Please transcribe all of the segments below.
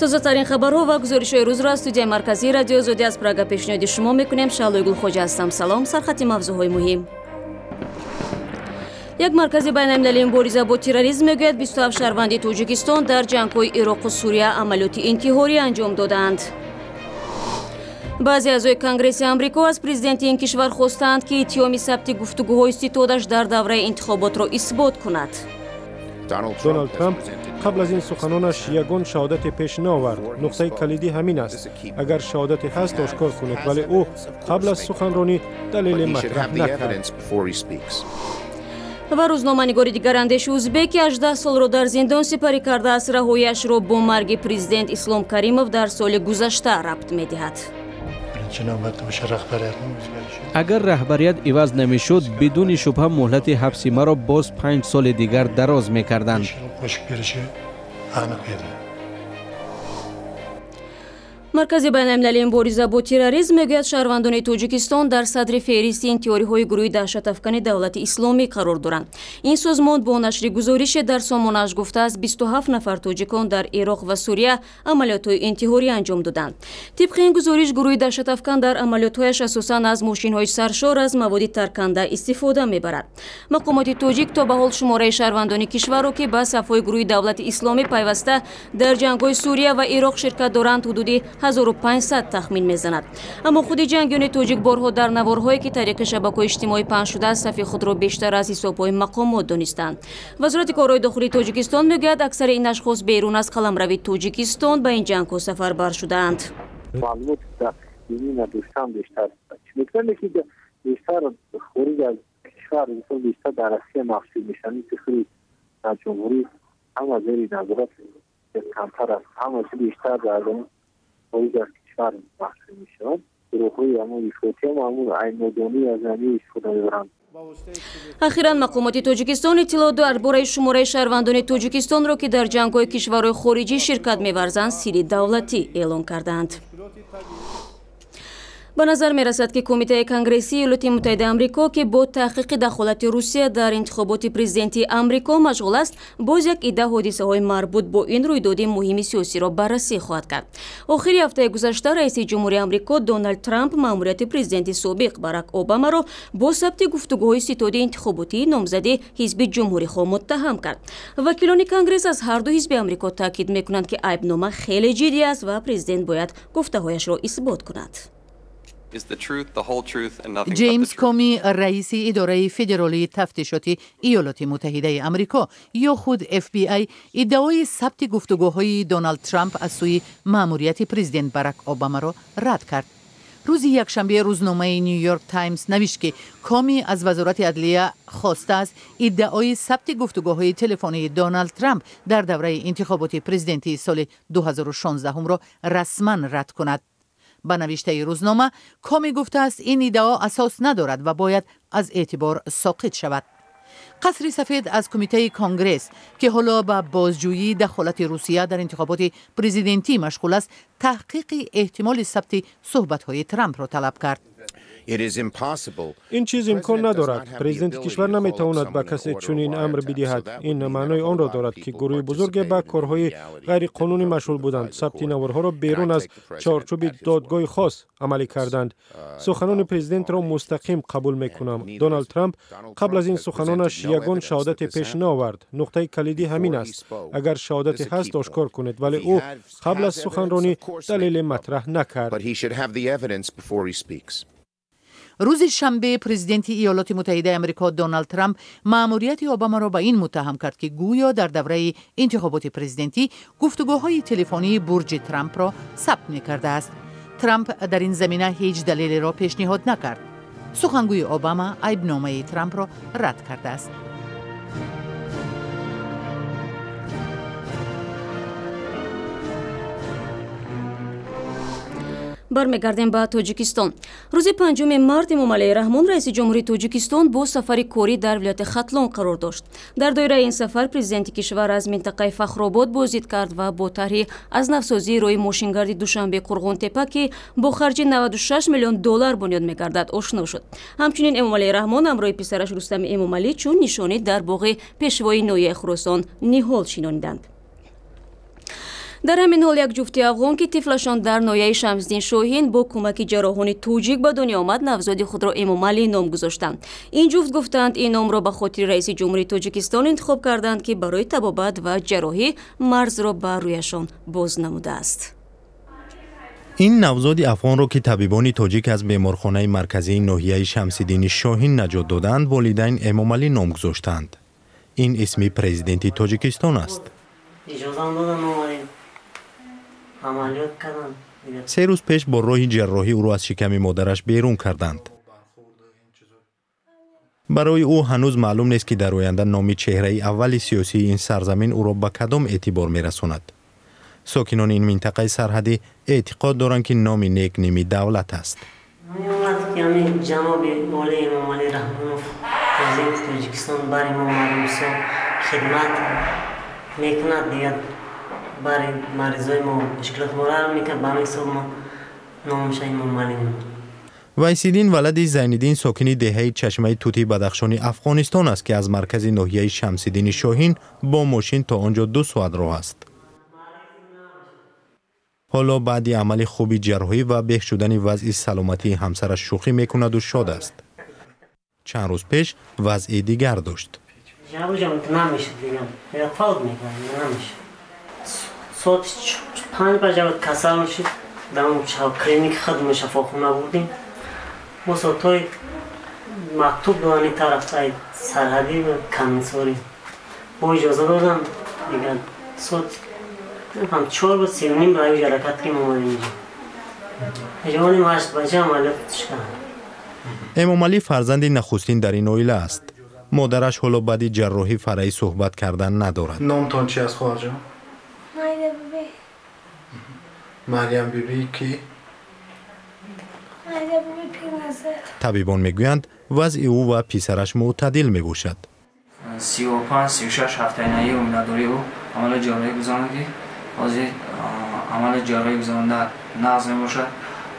Тозатарин хабарҳо ва гузоришҳои рӯзро аз студияи марказии Радиои Озодӣ аз Прага пешниҳоди шумо мекунем. Шаҳлои Гулхоҷа ҳастам. Салом. Сархати мавзӯъҳои муҳим. Як маркази байналмилалии мубориза бо терроризм мегӯяд 27 шаҳрванди Тоҷикистон дар ҷангҳои Ироқу Сурия амалиёти интиҳорӣ анҷом додаанд. Баъзе аъзои Конгресси Амрико аз президенти ин кишвар хостаанд, ки иттиҳоми сабти гуфтугӯҳои ситодаш дар давраи интихоботро исбот кунад. Доналд Трамп қабл аз ин суханонаш ягон шаҳодате пеш наовард. Нуқтаи калидӣ ҳамин аст. Агар шаҳодате ҳаст, ошкор кунед, вале ӯ қабл аз суханронӣ далеле матраҳ накард. Ва рӯзноманигори дигарандеши узбек, ки 18 солро дар зиндон сипарӣ кардааст, раҳояшро бо марги президент Ислом Каримов дар соли гузашта рабт медиҳад. Агар раҳбарият иваз намешуд, бидуни шубҳа муҳлати ҳабси маро боз 5 соли дигар дароз мекарданд. Маркази байналмилалии мубориза бо терроризм мегӯяд шаҳрвандони Тоҷикистон дар садри феҳристи интиҳориҳои гурӯҳи даҳшатафкани давлати исломӣ қарор доранд. Ин созмон бо нашри гузорише дар сомонааш гуфтааст 27 нафар тоҷикон дар Ироқ ва Сурия амалиётҳои интиҳорӣ анҷом доданд. Тибқи ин гузориш, гурӯҳи даҳшатафкан дар амалиётҳояш асосан аз мошинҳои саршор аз маводи тарканда истифода мебарад. Мақомоти тоҷик то ба ҳол шумораи шаҳрвандони кишварро, ки ба сафҳои гурӯҳи давлати исломӣ пайваста дар ҷангҳои Сурия ва Ироқ ширкат доранд, ҳудуди 1500 тахмин мезанад. Аммо худи ҷангиёни тоҷик борҳо дар наворҳое, ки тариқи шабакаҳои иҷтимоӣ паҳн шудааст, сафи худро бештар аз ҳисобҳои мақомот донистанд. Вазорати корҳои дохилии Тоҷикистон мегӯяд аксари ин ашхос берун аз қаламрави Тоҷикистон ба ин ҷангҳо сафарбар шудаанд. Маълумот дастгирӣ надоштан бештар ки бештар хориҷ аз кишвар, бештар дар Россия маҳсуб мешаванд. Худи дар ҷумҳурӣ ҳама зери назорат камтар аст, ҳама бештар дар хориҷ аз кишвар маҳсуб мешаванд. Гурӯҳҳои ҳамон ифротӣ ҳам ҳамон айнодонӣ аз замин истифода мебаранд. Ахиран мақомоти Тоҷикистон иттилоъ дар бораи шумораи шаҳрвандони Тоҷикистонро, ки дар ҷангҳои кишварҳои хориҷӣ ширкат меварзанд, сирри давлатӣ эълон кардаанд. Ба назар мерасад, ки Кумитаи Конгрессии Иёлоти Муттаҳидаи Амрико, ки бо таҳқиқи дахолати Русия дар интихоботи президентии Амрико машғул аст, боз як идда ҳодисаҳои марбут бо ин рӯйдоди муҳими сиёсиро баррасӣ хоҳад кард. Охири ҳафтаи гузашта раиси ҷумҳури Амрико Доналд Трамп маъмурияти президенти собиқ Барак Обамаро бо сабти гуфтугӯҳои ситоди интихоботии номзади ҳизби ҷумҳурихоҳ муттаҳам кард. Вакилони Конгресс аз ҳарду ҳизби Амрико таъкид мекунанд, ки айбнома хеле ҷиддӣ аст ва президент бояд гуфтаҳояшро исбот кунад. Ҷеймс Коми, раиси идораи федералии тафтишоти Иёлоти Муттаҳидаи Амрико ё худ FBI, иддаои сабти гуфтугӯҳои Доналд Трамп аз сӯи маъмурияти президент Барак Обамаро рад кард. Рӯзи якшанбе рӯзномаи Нью-Йорк Таймс навишт, ки Коми аз Вазорати адлия хостааст иддаои сабти гуфтугӯҳои телефонии Доналд Трамп дар давраи интихоботи президентии соли 2016-ро расман рад кунад. Ба навиштаи рӯзнома, Коми гуфтааст ин иддао асос надорад ва бояд аз эътибор соқит шавад. Қасри Сафед аз Кумитаи Конгресс, ки ҳоло ба бозҷӯии дахолати Русия дар интихоботи президентӣ машғул аст, таҳқиқи эҳтимоли сабти суҳбатҳои Трампро талаб кард. Ин чиз имкон надорад. Президенти кишвар наметавонад ба касе чунин амр бидиҳад. Ин маънои онро дорад, ки гурӯҳи бузурге ба корҳои ғайриқонунӣ машғул буданд, сабти наворҳоро берун аз чорчӯби додгоҳи хос амалӣ карданд. Суханони президентро мустақим қабул мекунам. Доналд Трамп қабл аз ин суханонаш ягон шаҳодате пеш наовард. Нуқтаи калидӣ ҳамин аст. Агар шаҳодате ҳаст, ошкор кунед, вале ӯ қабл аз суханронӣ далеле матраҳ накард. Рӯзи шанбе президенти Иёлоти Муттаҳидаи Амрико Доналд Трамп маъмурияти Обамаро ба ин муттаҳам кард, ки гӯё дар давраи интихоботи президентӣ гуфтугӯҳои телефонии бурҷи Трампро сабт мекардааст. Трамп дар ин замина ҳеҷ далелеро пешниҳод накард. Сухангӯи Обама айбномаи Трампро рад кардааст. Бармегардем ба Тоҷикистон. Рӯзи 5 март Эмомалӣ Раҳмон, раиси ҷумҳурии Тоҷикистон, бо сафари корӣ дар вилояти Хатлон қарор дошт. Дар доираи ин сафар президенти кишвар аз минтақаи Фахробод боздид кард ва бо тарҳи аз навсозии роҳи мошингарди Душанбе Қурғонтепа, ки бо харҷи 96 миллион доллар бунёд мегардад, ошно шуд. Ҳамчунин Эмомалӣ Раҳмон ҳамроҳи писараш Рустами Эмомалӣ чун нишонӣ дар боғи пешвои ноҳияи Хуросон ниҳол шинониданд. Дар ҳамин ҳол як ҷуфти афғон, ки тифлашон дар ноҳияи Шамсиддин Шоҳин бо кӯмаки ҷарроҳони тоҷик ба дунё омад, навзоди худро Эмомалӣ ном гузоштанд. Ин ҷуфт гуфтанд, ин номро ба хотири раиси ҷумҳурии Тоҷикистон интихоб карданд, ки барои табобат ва ҷарроҳӣ марзро ба рӯяшон боз намудааст. Ин навзоди афғонро, ки табибони тоҷик аз беморхонаи марказии ноҳияи Шамсиддини Шоҳин наҷот додаанд, волидайн Эмомалӣ ном гузоштаанд. Ин исми президенти Тоҷикистон аст. 3 рӯз пеш бо роҳи ҷарроҳӣ ӯро аз шиками модараш берун карданд. Барои ӯ ҳанӯз маълум нест, ки дар оянда номи чеҳраи аввали сиёсии ин сарзамин ӯро ба кадом эътибор мерасонад. Сокинони ин минтақаи сарҳадӣ эътиқод доранд, ки номи нек ними давлат аст. Ҷаноби олии Эмомалӣ Раҳмонов, президенти Тоҷикистон, бари мо мардум бисёр хидмат мекунад, дигар бари маризои мо мушкилоти моро ҳал мекард. Ба ҳамин ҳисоб мо номаша Эмомалӣ мондем. Вайсиддин валади Зайниддин сокини деҳаи Чашмаи Тути Бадахшони Афғонистон аст, ки аз маркази ноҳияи Шамсиддини Шоҳин бо мошин то он ҷо 2 соат роҳ аст. Ҳоло баъди амали хуби ҷарроҳӣ ва беҳ шудани вазъи саломатии ҳамсараш шӯхӣ мекунаду шод аст. Чанд рӯз пеш вазъи дигар дошт. Соати 5 баҷа касал шуд, дар клиники худмон шафохона бурдем. Мо соатҳои мактуб додани тараф сарҳадӣ каминсорӣ бо иҷоза додам, дигар соат 4 буд, 3:30 ба ҳаракат кардем, омадем инҷо. Ҷавони 8 баҷа амалиёт кардам. Эмомалӣ фарзанди нахустин дар ин оила аст. Модараш ҳоло баъди ҷарроҳӣ фараи суҳбат кардан надорад. Номтон чи аст, хоҳарҷон? Марьям биби ки? Табибон мегӯянд, вазъи ӯ ва писараш мӯътадил мебошад. 35-36 ҳафтаинаи оминадории ӯ амали ҷарроҳӣ гузаронад, ки ҳозир амали ҷарроҳӣ гузаронда нағз мебошад.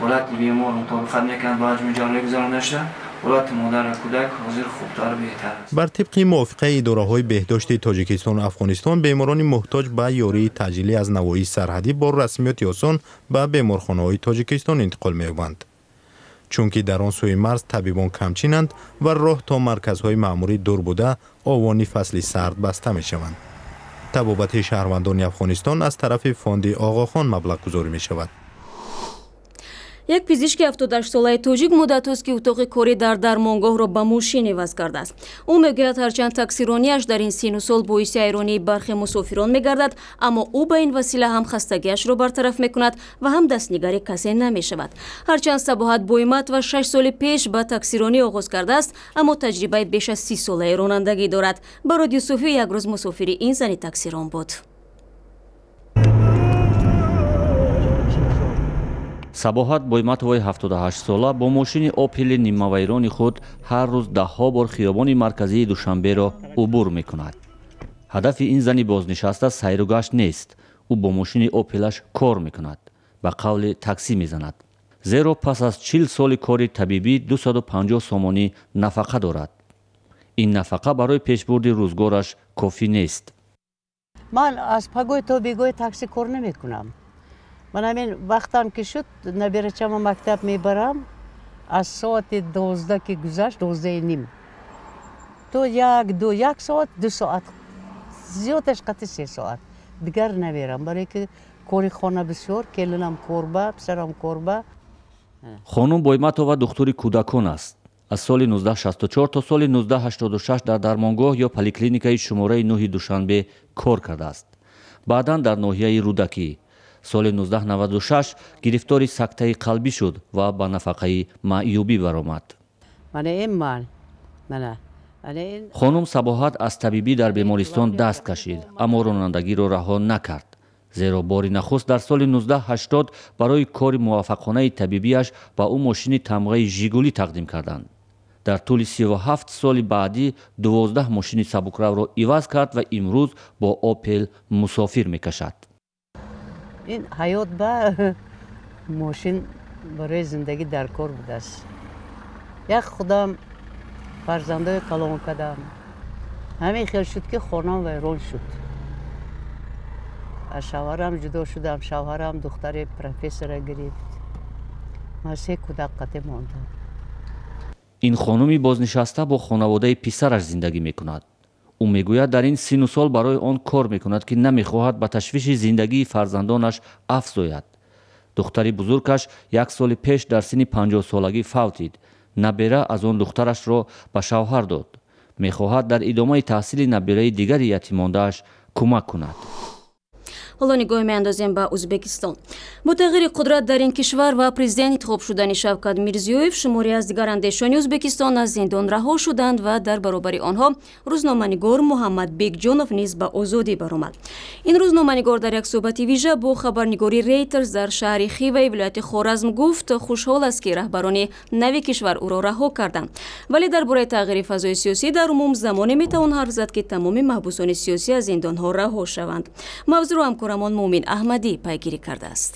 Ҳолати бемор мутобиқат мекунад ба ҳаҷми ҷарроҳӣ гузаронда шуда. Ҳолати модару кӯдак ҳозир хубтару беҳтар аст. Бар тибқи мувофиқаи идораҳои беҳдошти Тоҷикистону Афғонистон, беморони муҳтоҷ ба ёрии таъҷилӣ аз навоҳии сарҳадӣ бо расмиёти осон ба беморхонаҳои Тоҷикистон интиқол меёбанд. Чунки дар он сӯи марз табибон камчинанд ва роҳ то марказҳои маъмурӣ дур буда, овони фасли сард баста мешаванд. Табобати шаҳрвандони Афғонистон аз тарафи фонди Оғохон маблағгузорӣ мешавад. Як пизишки 78-солаи тоҷик муддатҳост, ки утоқи корӣ дар дармонгоҳро ба мошин иваз кардааст. Ӯ мегӯяд, ҳарчанд таксиронияш дар ин сину сол боиси ҳайронии бархе мусофирон мегардад, аммо ӯ ба ин васила ҳам хастагиашро бартараф мекунад ва ҳам дастнигари касе намешавад. Ҳарчанд Сабоҳат Бойматова 6 соли пеш ба таксиронӣ оғоз кардааст, аммо таҷрибаи беш аз 30 солаи ронандагӣ дорад. Барод Юсуфӣ як рӯз мусофири ин зани таксирон буд. Сабоҳат Бойматоваи 78-сола бо мошини Опели нимавайрони худ ҳар рӯз даҳҳо бор хиёбони марказии Душанберо убур мекунад. Ҳадафи ин зани бознишаста сайру гашт нест. Ӯ бо мошини Опелаш кор мекунад, ба қавли таксӣ мезанад. Зеро пас аз 40 соли кори табибӣ 250 сомонӣ нафақа дорад. Ин нафақа барои пешбурди рӯзгораш кофӣ нест. Ман аз пагоҳ то бегоҳ таксӣ кор намекунам. Ман ҳамин вақтам ки шуд, набирачама мактаб мебарам, аз соати 12 ки гузашт, 12:30 то 1-2, 1 соат, 2 соат, зиёдаш қатъи 3 соат. Дигар намерам, барои ки кори хона бисёр, келинам корба, писарам корба. Хонум Бойматова духтури кӯдакон аст. Аз соли 1964 то соли 1986 дар дармонгоҳ ё поликлиникаи шумораи 9 Душанбе кор кардааст. Баъдан дар ноҳияи Рӯдакӣ. Соли 1996 гирифтори сактаи қалбӣ шуд ва ба нафақаи маъюбӣ баромад. Хонум Сабоҳат аз табибӣ дар бемористон даст кашид, аммо ронандагиро раҳо накард. Зеро бори нахуст дар соли 1980 барои кори муваффақонаи табибиаш ба ӯ мошини тамғаи Жигулӣ тақдим карданд. Дар тӯли 37 соли баъдӣ 12 мошини сабукравро иваз кард ва имрӯз бо Опел мусофир мекашад. Ин ҳаёт ба мошин барои зиндагӣ дар кор будааст. Як худам фарзандои калон кардам. Ҳамин хел шуд, ки хонам вайрон шуд. Аз шавҳарам ҷудо шудам. Шавҳарам духтари профессора гирифт. Ман се кӯдак қатӣ мондам. Ин хонуми бознишаста бо хонаводаи писараш зиндагӣ мекунад. Ӯ мегӯяд, дар ин сину сол барои он кор мекунад, ки намехоҳад ба ташвиши зиндагии фарзандонаш афзояд. Духтари бузургаш як соли пеш дар синни 50-солагӣ фавтид. Набера аз он духтарашро ба шавҳар дод. Мехоҳад дар идомаи таҳсили набераи дигари ятимондааш кӯмак кунад. Ҳоло нигоҳ меандозем ба Ӯзбекистон. Бо тағйири қудрат дар ин кишвар ва президент интихоб шудани Шавкат Мирзиёев, шуморе аз дигарандешони Ӯзбекистон аз зиндон раҳо шуданд ва дар баробари онҳо рӯзноманигор Муҳаммад Бекҷонов низ ба озодӣ баромад. Ин рӯзноманигор дар як суҳбати вижа бо хабарнигори Рейтерс дар шаҳри Хиваи вилояти Хоразм гуфт, хушҳол аст, ки раҳбарони нави кишвар ӯро раҳо карданд. Вале дар бораи тағйири фазои сиёсӣ дар умум замоне метавон ҳарф зад, ки тамоми маҳбусони сиёсӣ аз зиндонҳо раҳо шаванд. Мавзӯъро ҳамкорамон Муъмин Аҳмадӣ пайгирӣ кардааст.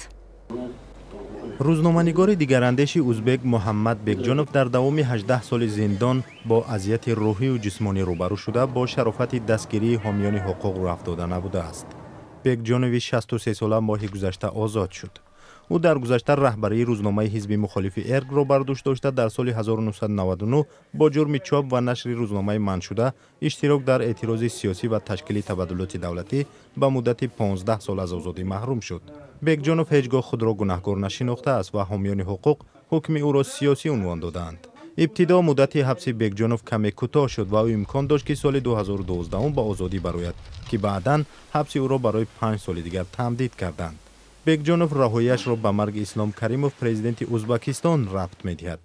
Рӯзноманигори дигарандеши узбек Муҳаммад Бекҷонов дар давоми 18 соли зиндон бо азияти рӯҳию ҷисмонӣ рӯбарӯ шуда, бо шарофати дастгирии ҳомиёни ҳуқуқ рафт дода набудааст. Бекҷонови 63сола моҳи гузашта озод шуд. Ӯ дар гузашта раҳбарии рӯзномаи ҳизби мухолифи Эркро бар дӯш дошта, дар соли 1999 бо ҷурми чоп ва нашри рӯзномаи манъшуда, иштирок дар эътирози сиёсӣ ва ташкили табаддулоти давлатӣ ба муддати 15 сол аз озодӣ маҳрум шуд. Бекҷонов ҳеҷ гоҳ худро гунаҳкор нашинохтааст ва ҳомиёни ҳуқуқ ҳукми ӯро сиёсӣ унвон додаанд. Ибтидо муддати ҳабси Бекҷонов каме кӯтоҳ шуд ва ӯ имкон дошт, ки соли 2012 ба озодӣ барояд, ки баъдан ҳабси ӯро барои 5 соли дигар тамдид карданд. Бекҷонов раҳояшро ба марги Ислом Каримов, президенти Ӯзбекистон, рабт медиҳад.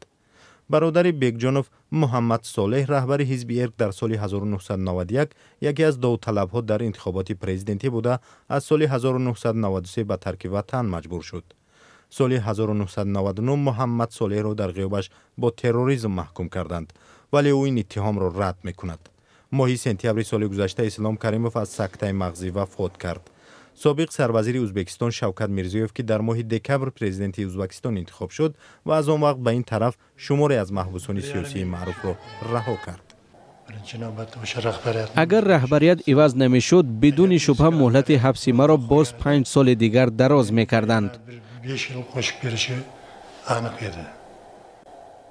Бародари Бекҷонов Муҳаммад Солеҳ, раҳбари ҳизби Эрк, дар соли 1991 яке аз довталабҳо дар интихоботи президентӣ буда, аз соли 1993 ба тарки ватан маҷбур шуд. Соли 1999 Муҳаммад Солеҳро дар ғиёбаш бо терроризм маҳкум карданд, вале ӯ ин иттиҳомро рад мекунад. Моҳи сентябри соли гузашта Ислом Каримов аз сактаи мағзӣ вафот кард. Собиқ сарвазири Ӯзбекистон Шавкат Мирзиёев, ки дар моҳи декабр президенти Ӯзбекистон интихоб шуд ва аз он вақт ба ин тараф шуморе аз маҳбусони сиёсии маъруфро раҳо кард. Агар раҳбарият иваз намешуд, бидуни шубҳа муҳлати ҳабси маро боз 5 соли дигар дароз мекарданд.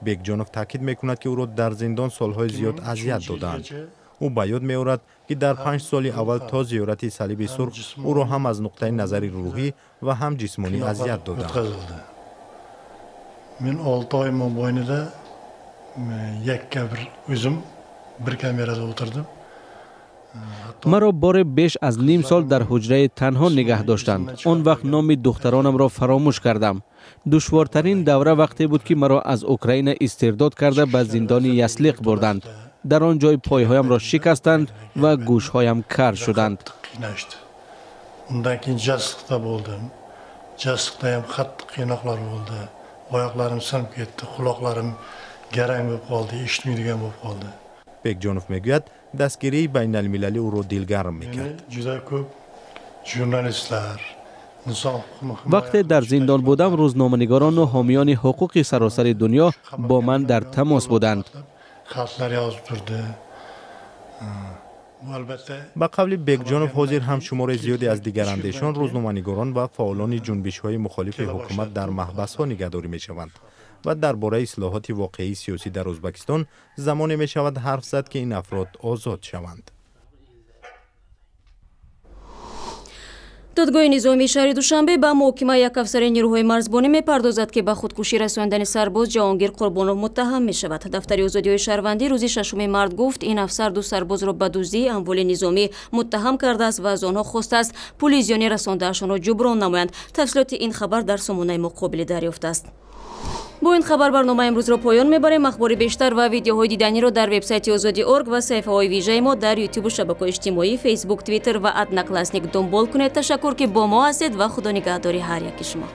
Бекҷонов таъкид мекунад, ки ӯро дар зиндон солҳои зиёд азият додаанд. Ӯ ба ёд меорад, ки дар 5 соли аввал то зиёрати Салиби Сурх ӯро ҳам аз нуқтаи назари рӯҳӣ ва ҳам ҷисмонӣ азият доданд. Мен 6 oy mobaynida yakka bir o'zim bir kamerada o'tirdim. Маро боре беш аз ним сол дар ҳуҷраи танҳо нигаҳ доштанд. Он вақт номи духтаронамро фаромӯш кардам. Душвортарин давра вақте буд, ки маро аз Украина истирдод карда ба зиндони Яслиқ бурданд. Дар он ҷой пойҳоямро шикастанд ва гӯшҳоям кар шуданд. Undan keyin Jassiqda bo'ldim. Jassiqda ham qattiq qiynoqlar bo'ldi. Oyoqlarim sinib ketdi, quloqlarim garang bo'lib qoldi, eshitmaydigan bo'lib qoldi. Бекҷонов мегӯяд, дастгирии байналмилалӣ ӯро дилгарм мекард. Juda ko'p jurnalistlar, вақте дар зиндон будам, рӯзноманигорону ҳомиёни ҳуқуқи саросари дунё бо ман дар тамос буданд. Xatlar yozib turdi. Ба қавли Бекҷонов, ҳозир ҳам шумори зиёде аз дигарандешон, рӯзноманигорон ва фаъолони ҷунбишҳои мухолифи ҳукумат дар маҳбасҳо нигаҳдорӣ мешаванд ва дар бораи ислоҳоти воқеии сиёсӣ дар Ӯзбекистон замоне мешавад ҳарф зад, ки ин афрод озод шаванд. Додгоҳи низомии шаҳри Душанбе ба муҳокимаи як афсари нерӯҳои марзбонӣ мепардозад, ки ба худкушӣ расондани сарбоз Ҷаҳонгир Қурбонов муттаҳам мешавад. Дафтари озодиҳои шаҳрвандӣ рӯзи 6 март гуфт, ин афсар ду сарбозро ба дуздии амволи низомӣ муттаҳам кардааст ва аз онҳо хостааст пули зиёнӣ расондаашонро ҷуброн намоянд. Тафсилоти ин хабар дар сомонаи мо қобили дарёфт аст. Бо ин хабар барномаи имрӯзро поён мебарем. Ахбори бештар ва видеоҳои диданиро дар вебсайти Озодӣ орг ва саҳифаҳои вижаи мо дар ютубу шабакаҳои иҷтимоӣ, Фейсбук, Твиттер ва Одноклассник дунбол кунед. Ташаккур, ки бо мо ҳастед ва худо нигаҳдори ҳар яки шумо.